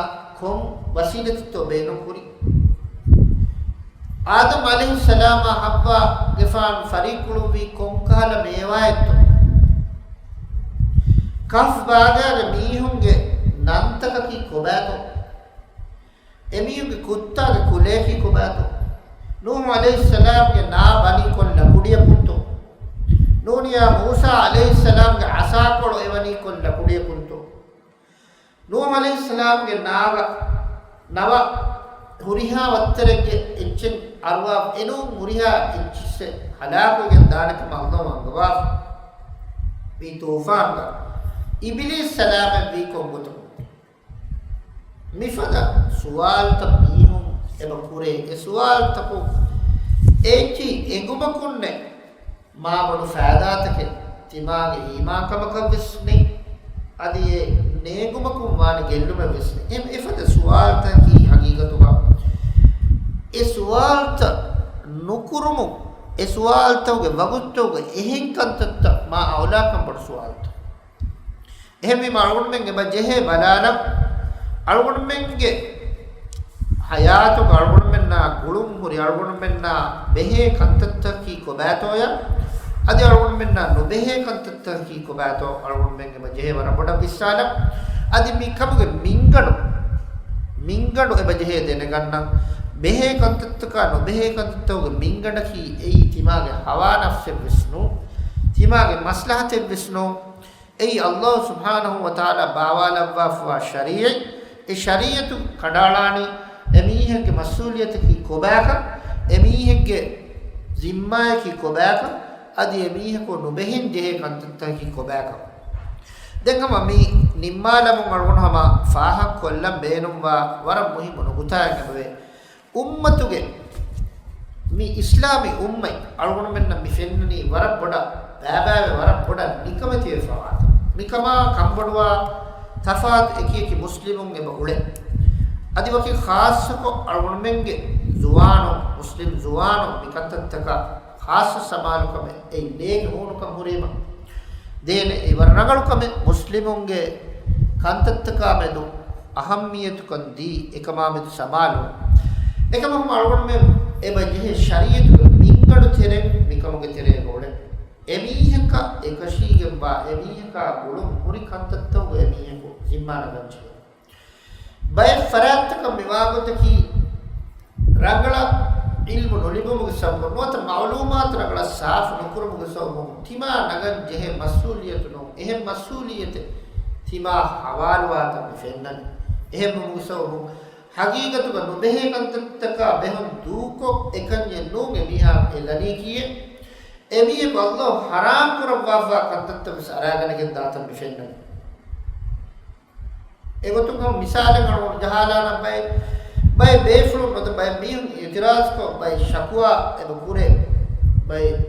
ކޮން ވަސީލަތެއްތޯ ބޭނުންކުރީ؟ އާދަމް ޢަލައިހިއްސަލާމާ ޙައްވާގެފާނު ފަރީއްކުޅުއްވީ ކޮންކަހަލަ މޭވާއެއްތޯ؟ ކަހްފް ބާގާގެ މީހުންގެ ނަންތަކަކީ ކޮބާތޯ؟ އެމީހުންގެ ކުއްތާގެ ކުލަޔަކީ ކޮބާތޯ؟ ނޫޙު ޢަލައިހިއްސަލާމްގެ ނާ ބަނީ ކޮން ލަކުޑިއަކުންތޯ؟ ނޫނިއްޔާ މޫސާ ޢަލައިހިއްސަލާމްގެ ޢަޞާކޮޅު އެވަނީ ކޮން ލަކުޑިއަކުންތޯ؟ ނޫޙު ޢަލައިހިއްސަލާމްގެ ނާގަ ނަވަ ހުރިހާ ވައްތަރެއްގެ އެއްޗެއް އަރުވާފަ އެނޫން ހުރިހާ އެއްޗިއްސެއް ހަލާކުވެގެން ދާނެ ކަމަށް ﷲ އަންގަވާފަ. މި ޠޫފާންގަ އިބިލީސް ސަލާމަތްވީ ކޮންގޮތަކުން؟ މިފަދަ ސުވާލުތައް މީހުން އެބަ ކުރޭ. އެ ސުވާލުތަކުން އެއްޗިހި އެނގުމަކުންނެއް މާބޮޑު ފައިދާތަކެއް ތިމާގެ އީމާންކަމަކަށްވެސް ނެތް. އަދި އެ ނޭނގުމަކުން ވާނެ ގެއްލުމެއްވެސް ނެތް. އެ، އެފަދަ ސުވާލުތަކީ ހަގީގަތުގަ އެ ސުވާލުތައް ނުކުރުމުން، އެ ސުވާލުތަކުގެ ވަގުތުތަކުގަ އެހެން ކަންތައްތައް މާ އައުލާކަން ބޮޑު ސުވާލުތައް. އެހެންވީމަ އަޅުގަނޑުމެން އެބަ ޖެހޭ ބަލާލަން، އަޅުގަނޑުމެންގެ ޙަޔާތުގަ އަޅުގަނޑުމެންނާ ގުޅުން ހުރި އަޅުގަނޑުމެންނާ ބެހޭ ކަންތައްތަކީ ކޮބާތޯޔާ؟ އަދި އަޅުގަނޑުމެންނާ ނުބެހޭ ކަންތައްތަކީ ކޮބާތޯ؟ އަޅުގަނޑުމެން އެބަ ޖެހޭ ވަރަށް ބޮޑަށް ވިސްނާލަން. އަދި މި ކަމުގެ މިންގަނޑު، މިންގަނޑު އެބަ ޖެހޭ ދެނެގަންނަން. ބެހޭ ކަންތައްތަކާ ނުބެހޭ ކަންތައްތަކުގެ މިންގަނޑަކީ އެއީ ތިމާގެ ހަވާ ނަފްސެއްވެސް ނޫން. ތިމާގެ މަސްލަހަތެއްވެސް ނޫން. އެއީ ﷲ ސުބްޙާނަހޫ ވަތަޢާލާ ބާވާލައްވާފަވާ ޝަރީޢަތް. އެ ޝަރީޢަތު ކަނޑައަޅާނީ އެމީހެއްގެ މަސްއޫލިއްޔަތަކީ ކޮބާކަން، އެމީހެއްގެ ޒިންމާއަކީ ކޮބާކަން، އަދި އެމީހަކު ނުބެހެން ޖެހޭ ކަންތައްތަކަކީ ކޮބާކަން. ދެން ހަމަ މި ނިންމާލަމުން އަޅުގަނޑު ހަމަ ފާހަގަކޮށްލަން ބޭނުންވާ ވަރަށް މުހިއްމު ނުކުތާއެއް އެބަވޭ. އުއްމަތުގެ، މި އިސްލާމީ އުއްމަތް އަޅުގަނޑުމެންނަށް މި ފެންނަނީ ވަރަށް ބޮޑަށް ބައިބައިވެ، ވަރަށް ބޮޑަށް ނިކަމެތިވެފަވާތަން. މިކަމާ ކަންބޮޑުވާ ތަފާތު އެކިއެކި މުސްލިމުން އެބަ އުޅޭ. އަދި ވަކި ޚާއްޞަކޮށް އަޅުގަނޑުމެންގެ ޒުވާނުން، މުސްލިމް ޒުވާނުން މި ކަންތައްތަކަށް ޚާއްޞަ ސަމާލުކަމެއް އެއީ ލޭގެ ހޫނުކަން ހުރީމަ. ދޭނެ އެ ވަރަށް ރަނގަޅު ކަމެއް މުސްލިމުންގެ ކަންތައްތަކާ މެދު އަހައްމިއްޔަތުކަން ދީ އެކަމާ މެދު ސަމާލު. އެކަމަކު އަޅުގަނޑުމެން އެބަ ޖެހޭ ޝަރީޢަތުގެ މިންގަނޑު ތެރެއިން މިކަމުގެ ތެރޭގަ އުޅެން. އެމީހަކަށް އެކަށީގެންވާ އެމީހަކާ ގުޅުން ހުރި ކަންތައްތަކުގަ އެމީހަކު ޒިންމާ ނަގަންޖެހޭ. ބައެއް ފަރާތްތަކަށް މިވާގޮތަކީ ރަނގަޅަށް ޢިލްމު ނުލިބުމުގެ ސަބަބުން ނުވަތަ މަޢުލޫމާތު ރަނގަޅަށް ސާފު ނުކުރުމުގެ ސަބަބުން ތިމާ ނަގަން ޖެހޭ މަސްއޫލިއްޔަތު ނޫން. އެހެން މަސްއޫލިއްޔަތެއް ތިމާ ހަވާލުވާތަން މި ފެންނަނީ. އެހެންވުމުގެ ސަބަބުން ޙަޤީޤަތުގަ ނުބެހޭ ކަންތައްތަކާ ބެހުން ދޫކޮށް އެކަންޏެއް ނޫން އެމީހާ އެ ލަނީކީއެއް. އެމީހަކު ﷲ ޙަރާމް ކުރައްވާފަވާ ކަންތައްތައް ވެސް އަރާގަނެގެން ދާތަން މި ފެންނަނީ. އެގޮތުން ހަމަ މިސާލެއް އަޅުގަނޑު ޖަހާލާނަން ބައެއް. ބައެއް ބޭފުޅުން ނުވަތަ ބައެއް މީހުން އިޢުތިރާޒުކޮށް، ބައެއް ޝަކުވާ އެބަ ކުރޭ، ބައެއް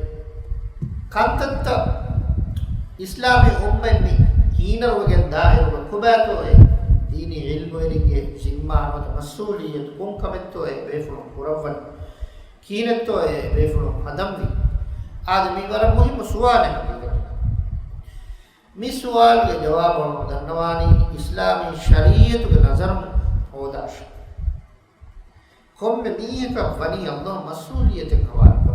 ކަންތައްތައް އިސްލާމީ އުއްމަތް މި ހީނަރުވެގެން ދާއިރުގަ ކޮބާތޯއޭ ދީނީ ޢިލްމުވެރިންގެ ޒިންމާ ނުވަތަ މަސްއޫލިއްޔަތު ކޮން ކަމެއްތޯއޭ ބޭފުޅުން ކުރައްވަން؟ ކިހިނެއްތޯއޭ ބޭފުޅުން ހަދަންވީ؟ އާދެ، މީ ވަރަށް މުހިއްމު ސުވާލެއް ހަގީގަތުގަ. މި ސުވާލުގެ ޖަވާބު އަޅުގަނޑު ދަންނަވާނީ އިސްލާމީ ޝަރީޢަތުގެ ނަޒަރުން ހޯދާށޭ. ކޮންމެ މީހަކަށް ވަނީ އަލްލާހު މަސްއޫލިއްޔަތެއް ހަވާލުކުރައްވާފަ.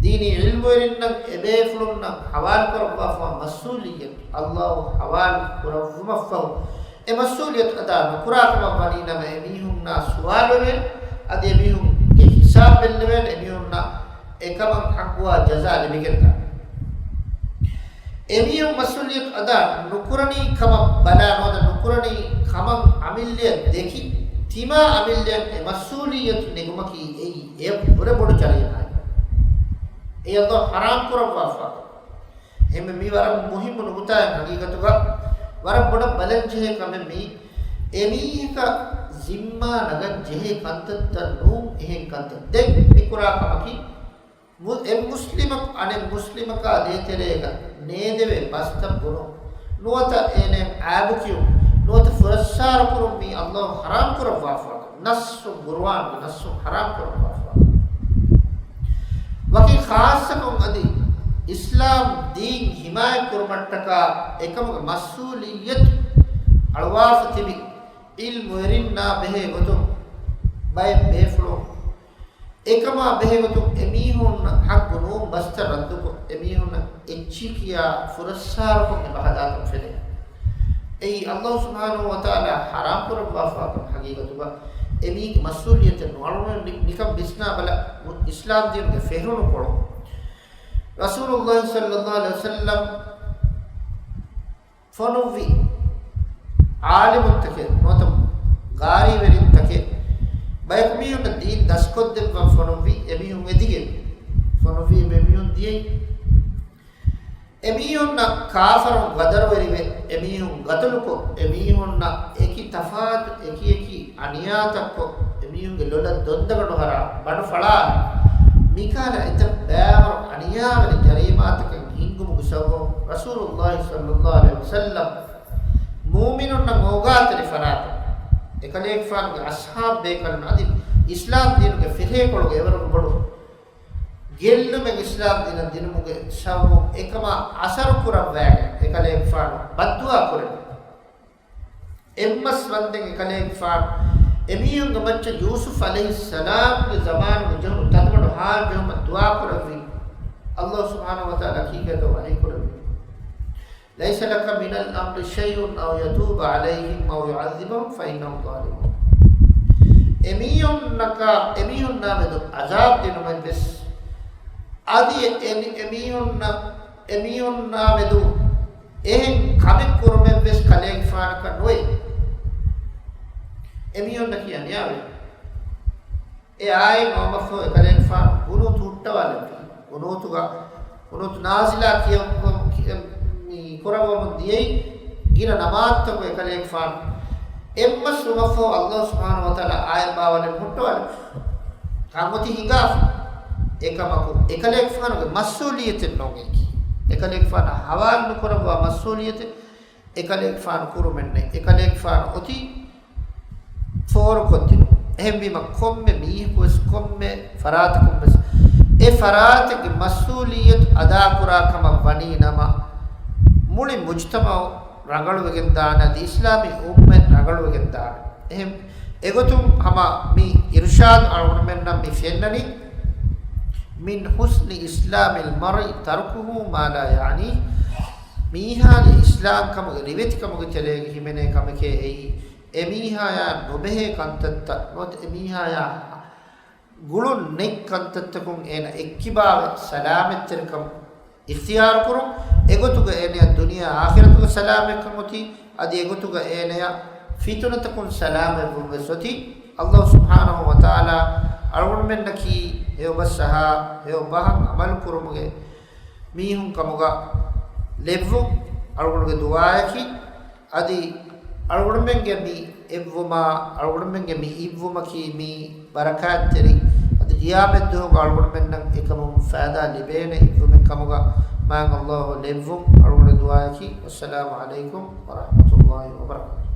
ދީނީ ޢިލްމުވެރިންނަށް އެބޭފުޅުންނަށް ހަވާލުކުރައްވާފަ މަސްއޫލިއްޔަތު އަލްލާހު ހަވާލު ކުރައްވުމަށްފަހު، އެ މަސްއޫލިއްޔަތު އަދާ ނުކުރާ ކަމަށް ވަނީ ނަމަ، އެމީހުންނާ ސުވާލުވެވޭނެ، އަދި އެމީހުންގެ ހިސާބު ބެއްލެވޭނެ، އެމީހުންނަށް އެކަމަށް ޙައްޤުވާ ޖަޒާ ލިބިގެންދާނެ. އެމީހުން މަސްއޫލިއްޔަތު އަދާ ނުކުރަނީ ކަމަށް ބަލާ ނުވަތަ ނުކުރަނީ ކަމަށް އަމިއްލަޔަށް ދެކި، ތިމާ އަމިއްލަޔަށް އެ މަސްއޫލިއްޔަތު ނެގުމަކީ އެއީ އެޔަށްވުރެ ބޮޑު ޖަރީމާއެއް. އެއީ އަލްލާހު ޙަރާމް ކުރައްވާފަ. އެހެންވެ، މީ ވަރަށް މުހިއްމު ނުކުތާއެއް ހަގީގަތުގަ. ވަރަށް ބޮޑަށް ބަލަން ޖެހޭ ކަމެއް މީ. އެމީހަކަށް ޒިންމާ ނަގަން ޖެހޭ ކަންތައްތައް ނޫން އެހެން ކަންތައް. ދެން މި ކުރާ ކަމަކީ މު-، އެއް މުސްލިމަކު އަނެއް މުސްލިމަކާ ދޭތެރޭގަ ނޭދެވޭ ބަސްތައް ބުނުން، ނުވަތަ އޭނައަށް އައިބު ކިޔުން، ނުވަތަ ފުރައްސާރަ ކުރުން މީ އަލްލާހު ޙަރާމް ކުރައްވާފަ. ނައްޞު، ޤުރުއާނުގެ ނައްޞު ޙަރާމް ކުރައްވާފަ. ވަކި ޚާއްޞަކޮށް އަދި އިސްލާމް ދީން ޙިމާޔަތް ކުރުމަށްޓަކާ އެކަމުގެ މަސްއޫލިއްޔަތު އަޅުވާފަ ތިބި ޢިލްމުވެރިންނާ ބެހޭ ގޮތުން ބައެއް ބޭފުޅުން އެކަމާ ބެހޭގޮތުން އެމީހުންނަށް ޙައްޤު ނޫން ބަސްތައް ރައްދުކޮށް، އެމީހުންނަށް އެއްޗިހި ކިޔާ ފުރައްސާރަކޮށް އެބަ ހަދާކަން ފެލޭ. އެއީ އަލްލާހު ސުބްޙާނަހު ވަތަޢާލާ ޙަރާމް ކުރައްވާފާކަން ހަގީގަތުގަ އެމީގެ މަސްއޫލިއްޔަތެއް ނުވާ. ނި-، ނިކަން ވިސްނާ ބަލަ، މު-، އިސްލާމް ދީނުގެ ފެށުނުކޮޅު ރަސޫލުއްލާހި ޞައްލައްލާހު ޢަލައިހި ވަސައްލަމް ފޮނުއްވި ޢާލިމުންތަކެއް ނުވަތަ ގާރީވެރިންތަކެއް، ބަޔަކު މީހުންނަށް ދީން ދަސްކޮށްދެއްވަން ފޮނުއްވި އެމީހުން އެދިގެން، ފޮނުއްވީ އެމީހުން ދިޔައީ. އެމީހުންނަށް ކާފަރުން ޣަދަރުވެރިވެ، އެމީހުން ގަތުލުކޮށް، އެމީހުންނަށް އެކި ތަފާތު އެކި އެކި އަނިޔާތައްކޮށް، އެމީހުންގެ ލޮލަށް ދޮންދަގަނޑު ހަރާ ބަނޑު ފަޅާ، މިކަހަލަ އެތައް ބައިވަރު އަނިޔާވެރި ޖަރީމާތަކަށް ހިންގުމުގެ ސަބަބުން ރަސޫލުއްލާހި ޞައްލައްލާހު ޢަލައިހި ވަސައްލަމް މުއުމިނުންނަށް އޯގާތެރި ފަރާތަށް އެކަލޭގެފާނުގެ އަޞްޙާބު ބޭކަލުން އަދި އިސްލާމް ދީނުގެ ފިރިހެންކޮޅުގެ އެވަރުގެ ބޮޑު ގެއްލުމެއް އިސްލާމް ދީނަށް ދިނުމުގެ ސަބަބުން އެކަމާ އަސަރު ކުރައްވާގެން އެކަލޭގެފާނު ބައްދުޢާ ކުރެއްވި. އެއްމަސް ވަންދެން އެކަލޭގެފާނު އެމީހުންގެ މައްޗަށް ޔޫސުފް ޢަލައިހިއްސަލާމްގެ ޒަމާނުގެ ޖެހުނު ތަންބަނޑު ޙާލު ޖެހުމަށް ދުޢާ ކުރެއްވި. އަލްލާހު ސުބްޙާނަހު ވަތަޢާލާ ކީކޭތޯ ވަޙީ ކުރެއްވި؟ ليس لك من الأمر شيء أو يتوب عليهم أو يعذبهم فإنهم ظالمون. އެމީހުންނަކަށް، އެމީހުންނާ މެދު ޢަޒާބް ދިނުމެއްވެސް، އަދި އެ، އެ، އެމީހުންނަށް، އެމީހުންނާ މެދު އެހެން ކަމެއް ކުރުމެއްވެސް ކަލޭގެފާނަކަށް ނުވޭ. އެމީހުންނަކީ އަނިޔާވެރި. އެ އާޔަތް ނަމަފަހު އެކަލޭގެފާނު ޤުނޫތު ހުއްޓަވާލެއްވި. ޤުނޫތުގަ، ޤުނޫތު ނާޒިލާ ކިޔަ-، ކިޔަ-، މި ކުރައްވަމުން ދިޔައީ ގިނަ ނަމާދުތަކު އެކަލޭގެފާނު އެއްމަސް ވުމަށްފަހު އަލްލާހު ސުބްޙާނަހު ވަތަޢާލާ އާޔަތް ބާވާލެއްވި ހުއްޓަވާލެއްވި. ކަންއޮތީ ހިނގާފަ. އެކަމަކު އެކަލޭގެފާނުގެ މަސްއޫލިއްޔަތެއް ނޫން އެއީ. އެކަލޭގެފާނަށް ހަވާލު ނުކުރައްވާ މަސްއޫލިއްޔަތެއް އެކަލޭގެފާނު ކުރުމެއް ނެތް. އެކަލޭގެފާނު އޮތީ ފޯރުކޮށްދިނުން. އެހެންވީމަ ކޮންމެ މީހަކުވެސް ކޮންމެ ފަރާތަކުންވެސް އެ ފަރާތެއްގެ މަސްއޫލިއްޔަތު އަދާކުރާ ކަމަށް ވަނީ ނަމަ، މުޅި މުޖްތަމަޢު ރަނގަޅުވެގެން ދާނެ، އަދި އިސްލާމީ އުއްމަތް ރަނގަޅުވެގެން ދާނެ. އެހެން އެގޮތުން ހަމަ މި އިރުޝާދު އަޅުގަނޑުމެންނަށް މި ފެންނަނީ، من حسن إسلام المرء تركه ما لا يعنيه. މީހާގެ އިސްލާމްކަމުގެ ރިވެތިކަމުގެ ތެރޭގަ ހިމެނޭ ކަމެކޭ އެއީ، އެމީހާޔާ ނުބެހޭ ކަންތައްތައް ނުވަތަ އެމީހާޔާ ގުޅުން ނެތް ކަންތައްތަކުން އޭނަ އެއްކިބާވެ ސަލާމަތްތެރިކަން އިޚްތިޔާރުކުރުން، އެގޮތުގަ އޭނަޔަށް ދުނިޔެ އާޚިރަތުގެ ސަލާމަތްކަން އޮތީ، އަދި އެގޮތުގަ އޭނަޔަށް ފިތުނަތަކުން ސަލާމަތްވުން ވެސް އޮތީ. އަލްލާހު ސުބްޙާނަހު ވަތަޢާލާ އަޅުގަނޑުމެންނަކީ ހެޔޮބަސް އަހާ، ހެޔޮ ބަހަށް ޢަމަލު ކުރުމުގެ މީހުން ކަމުގަ ލެއްވުން އަޅުގަނޑުގެ ދުޢާއަކީ. އަދި އަޅުގަނޑުމެންގެ މި އެއްވުމާ، އަޅުގަނޑުމެންގެ މި އިއްވުމަކީ މީ ބަރަކާތްތެރި، އަދި ގިޔާމަތްދުވަހުގަ އަޅުގަނޑުމެންނަށް އެކަމުން ފައިދާ ލިބޭނެ އިއްވުމެއް ކަމުގަ މާތް ﷲ ލެއްވުން އަޅުގަނޑު ދުޢާއަކީ. ވައްސަލާމު ޢަލައިކުމް ވަރަޙްމަތުﷲ ވަބަރަކާތުހު.